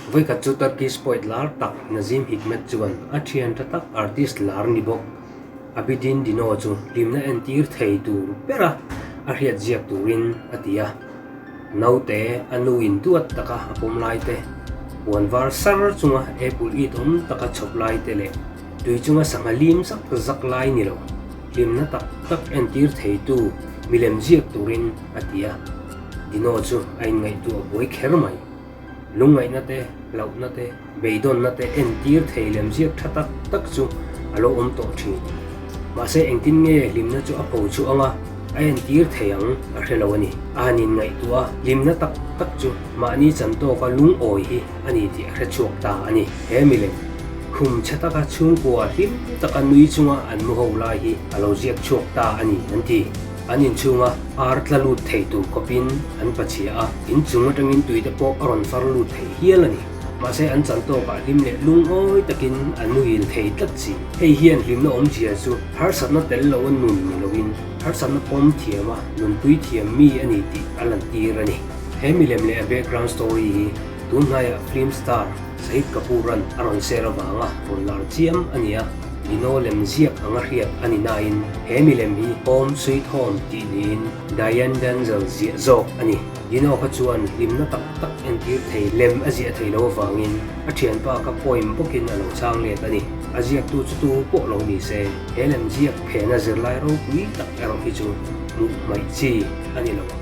Vawikhat chu Turkish poet lar tak Nazim Hikmet chuan a thian tha tak artist lar ni bawk Abidin Dino chu hlimna entir thei tur bera a hriat ziak turin a ti a. Naute a nu in duat taka a pawm lai te, puan var sar chunga apple it awm taka chhawp lai te leh tui chunga sangha lim zak zak lai ni lo, hlimna tak tak entir theitu milem ziak turin a ti a. Dino chu a inngaihtuah buai kher mai. Lungngaihna te, hlauhna te, beidawnna te entir thei lem ziak tha tak tak chu a lo awm tawh thin. Mahse engtin nge hlimna chu a pho chu anga a entir thei ang a hre lo a ni. A han inngaihtuah a, hlimna tak tak chu mahni chan tawka lungawi hi a ni tih a hre chhuak ta a ni. He milem khum chhe taka chhungkua hlim taka nui chunga an mu ho lai hi a lo ziak chhuak ta a ni an ti. An inchhunga ar tla lut thei tur khawpin an pachhia a, inchung atangin tuite pawh a rawn far lut thei hial a ni. Mahse an chan tawkah hlim leh lungawi takin an muhil thei tlat si. Hei hian hlimna awmzia chu harsatna tel lo a nun ni loin harsatna pawm thiam a nunpui thiam mi a ni tih a lantir a ni. He milem leh a background story hi tun hnaiah film star Shahid Kapoor-a'n a rawn share avanga rawn lar chiam a ni a, Dino lem ziak anga hriat a ni nain he milem hi Home Sweet Home tih niin Diane Denzel ziah zawk a ni. Dino kha chuan hlimna tak tak entir thei lem a ziah thei lo avangin a thianpa kha poem bawkin a lo chhang let a ni. A ziaktu chu tu pawh lo ni se, he lem ziak phena zirlai ropui tak erawh hi chu hmuh hmaih chi a ni lo ang.